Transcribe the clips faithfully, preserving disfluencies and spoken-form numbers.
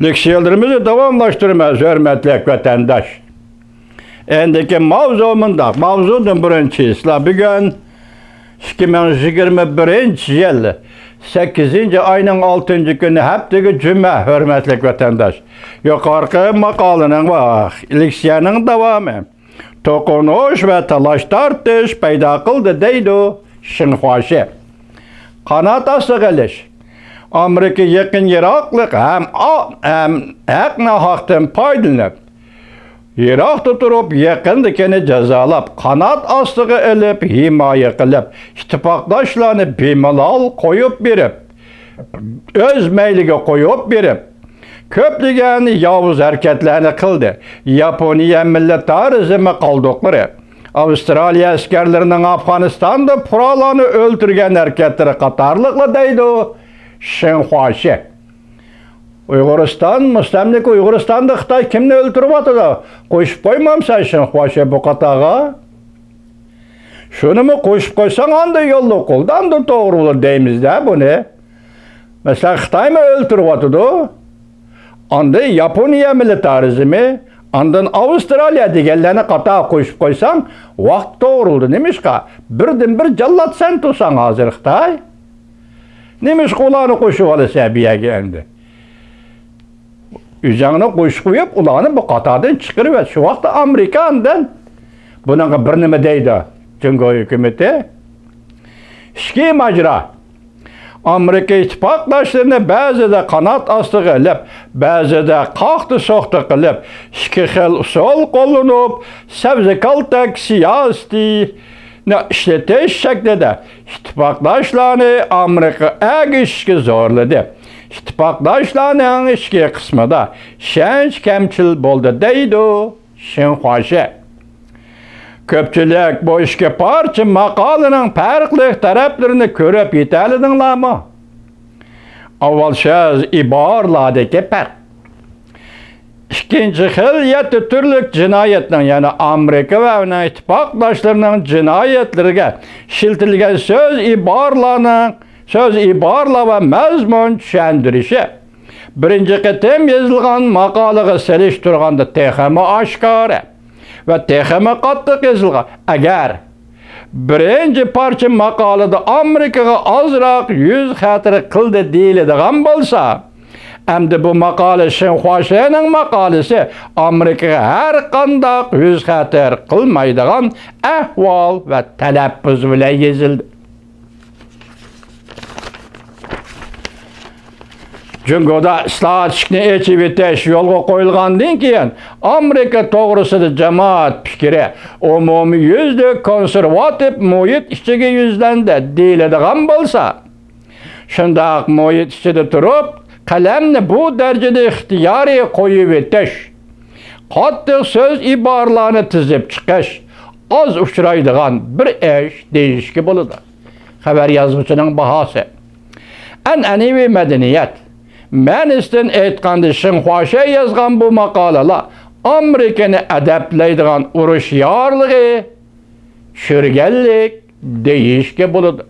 لېكسىيەلىرىمىزنى داۋاملاشتۇرىمىز، ھۆرمەتلىك ۋەتەنداش. ئەندىكى ماۋزۇ مۇنداق. ماۋزۇدىن بۇرۇن چىسلا بۈگۈن ئىككى مىڭ يىگىرمە بىرىنچى يىل سەككىزىنچى ئاينىڭ ئالتىنچى كۈنى، ھەپتىگە جۈمە، ھۆرمەتلىك ۋەتەنداش. يۇقىرىقى ماقالىنىڭ ۋە لېكسىيەنىڭ داۋامى. توقۇنۇش ۋە تالاش-تارتىش پەيدا قىلدى، دەيدۇ شېڭخۇاشى. قانات ئاستىغا ئېلىش. ئامېرىكا يېقىن يىراقلىق ھەم ئا-، ھەم ھەق-ناھەقتىن پايدىلىنىپ، يىراقتا تۇرۇپ، يېقىندىكىنى جازالاپ، قانات ئاستىغا ئېلىپ، ھىمايە قىلىپ، ئىتتىپاقداشلارنى بىمالال قويۇپ بېرىپ، ئۆز مەيلىگە قويۇپ بېرىپ، كۆپلىگەن ياۋۇز ھەرىكەتلەرنى قىلدى. ياپونىيە مىللىتارىزمى قالدۇقلىرى، ئاۋسترالىيە ئەسكەرلىرىنىڭ ئافغانىستاندا پۇقرالارنى ئۆلتۈرگەن ھەرىكەتلىرى قاتارلىقلار، دەيدۇ شېڭخۇاشى. ئۇيغۇرىستان، مۇستەملىكە ئۇيغۇرىستاندا خىتاي كىمنى ئۆلتۈرۈۋاتىدۇ؟ قوشۇپ قويمامسەن شېڭخۇاشى بۇ قاتارغا؟ شۇنىمۇ قوشۇپ قويساڭ، ئاندا يوللۇق بولدى، ئاندا توغرا بولدى دەيمىز-دە بۇنى. مەسىلەن، خىتايمۇ ئۆلتۈرۈۋاتىدۇ. ئاندىن ياپونىيە مىلىتارىزمى، ئاندىن ئاۋسترالىيە دېگەنلەرنى قاتارغا قوشۇپ قويساڭ، ۋاقىت توغرا بولدى. نېمىشقا؟ بىردىن بىر جاللات سەن تۇرساڭ ھازىر خىتاي. نېمىشقا ئۇلارنى قوشۇۋالىسەن بۇ يەرگە ئەمدى؟ ئۆزۈڭنى قوشۇپ قويۇپ، ئۇلارنى بۇ قاتاردىن چىقىرىۋەت. شۇ ۋاقىتتا ئامېرىكا ئاندىن بۇنىڭغا بىر نېمە دەيدۇ، جۇڭگو ھۆكۈمىتى. ئىچكى ماجىرا. ئامېرىكا ئىتتىپاقداشلىرىنى بەزىدە قانات ئاستىغا ئېلىپ، بەزىدە قاقتى-سوقتى قىلىپ، ئىككى خىل ئۇسۇل قوللىنىپ، سەۋزە-كالتەك سىياسىتى ئىشلىتىش شەكلىدە ئىتتىپاقداشلارنى ئامېرىكىغا ئەگىشىشكە زورلىدى. ئىتتىپاقداشلارنىڭ ئىچكى قىسمىدا ئىشەنچ كەمچىل بولدى، دەيدۇ شېڭخۇاشى. كۆپچىلىك بۇ ئىككى پارچە ماقالىنىڭ پەرقلىق تەرەپلىرىنى كۆرۈپ يېتەلىدىڭلارمۇ؟ ئاۋۋال سۆز ئىبارىلەردىكى پەرق. ئىككىنچى خىل يەتتە تۈرلۈك جىنايەتنىڭ، يەنى ئامېرىكا ۋە ئۇنىڭ ئىتتىپاقداشلىرىنىڭ جىنايەتلىرىگە ئىشلىتىلگەن سۆز ئىبارىلەرنىڭ، سۆز ئىبارىلەر ۋە مەزمۇن چۈشەندۈرۈشى بىرىنچى قېتىم يېزىلغان ماقالىغا سېلىشتۇرغاندا تېخىمۇ ئاشكارا ۋە تېخىمۇ قاتتىق يېزىلغان. ئەگەر بىرىنچى پارچە ماقالىدە ئامېرىكىغا ئازراق يۈز خەتىرە قىلدى دېيىلىدىغان بولسا، ئەمدى بۇ ماقالە، شېڭخۇاشىنىڭ ماقالىسى، ئامېرىكىغا ھەر قانداق يۈز خەتىرە قىلمايدىغان ئەھۋال ۋە تەلەپپۇز بىلەن يېزىلدى. جۇڭگودا ئىسلاھات ئىشىكنى ئېچىۋېتىش يولغا قويۇلغاندىن كېيىن، ئامېرىكا توغرىسىدا جامائەت پىكرى ئومۇميۈزلۈك كونسېرۋاتىپ مۇھىت ئىچىگە يۈزلەندى دېيىلىدىغان بولسا، شۇنداق مۇھىت ئىچىدە تۇرۇپ، قەلەمنى بۇ دەرىجىدە ئىختىيارىي قويۇۋېتىش، قاتتىق سۆز ئىبارىلەرنى تىزىپ چىقىش ئاز ئۇچرايدىغان بىر ئىش دېيىشكە بولىدۇ. خەۋەر يازغۇچىنىڭ باھاسى. ئەنئەنىۋى مەدەنىيەت. مەنىسىدىن ئېيتقاندا، شېڭخۇاشى يازغان بۇ ماقالىلەر ئامېرىكىنى ئەدەپلەيدىغان ئۇرۇش يارلىقى چۈشۈرگەنلىك دېيىشكە بولىدۇ.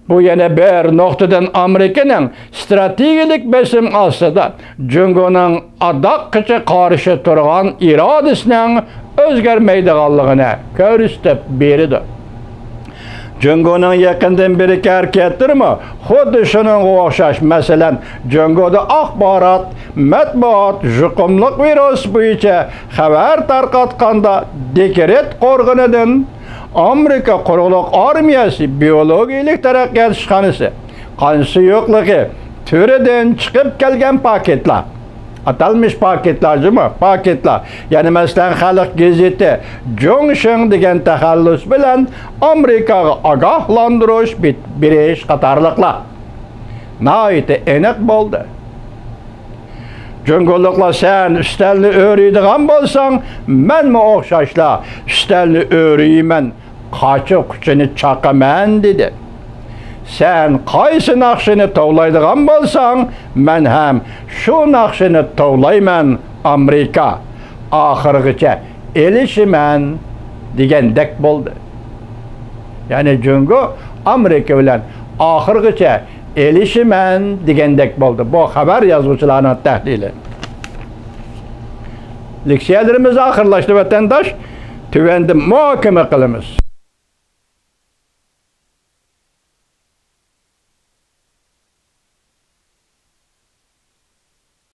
بۇ يەنە بىر نۇقتىدىن ئامېرىكىنىڭ ستراتېگىيەلىك بېسىم ئاستىدا جۇڭگونىڭ ئاداققىچە قارشى تۇرغان ئىرادىسىنىڭ ئۆزگەرمەيدىغانلىقىنى كۆرسىتىپ بېرىدۇ. جۇڭگونىڭ يېقىندىن بېرىكى ھەرىكەتلىرىمۇ خۇددى شۇنىڭغا ئوخشاش. مەسىلەن، جۇڭگودا ئاخبارات، مەتبۇئات يۇقۇملۇق ۋىرۇس بويىچە خەۋەر تارقاتقاندا، دېكرېت قورغىنىدىن ئامېرىكا قۇرۇقلۇق ئارمىيەسى بىئولوگىيەلىك تەرەققىيات ئىشخانىسى قان سۇيۇقلۇقى تۈرىدىن چىقىپ كەلگەن پاكىتلار، ئاتالمىش پاكىتلار جۇمۇ، پاكىتلار، يەنى مەسىلەن، خەلق گېزىتى، جۇڭشىڭ دېگەن تەخەللۇس بىلەن ئامېرىكاغا ئاگاھلاندۇرۇش بېرىش قاتارلىقلار ناھايىتى ئېنىق بولدى. جۇڭگولۇقلار، سەن ئۈستەلنى ئۆرۈيدىغان بولساڭ، مەنمۇ ئوخشاشلا ئۈستەلنى ئۆرۈيمەن، قاچا-قۇچىنى چاقىمەن، دېدى. سەن قايسى ناخشىنى توۋلايدىغان بولساڭ، مەن ھەم شۇ ناخشىنى توۋلايمەن، ئامېرىكا، ئاخىرغىچە ئېلىشىمەن، دېگەندەك بولدى. يەنى جۇڭگو ئامېرىكا بىلەن ئاخىرغىچە ئېلىشىمەن دېگەندەك بولدى. بۇ خەۋەر يازغۇچىلارنىڭ تەھلىلى. لېكسىيەلىرىمىز ئاخىرلاشتى، ۋەتەنداش. تۆۋەندە مۇھاكىمە قىلىمىز.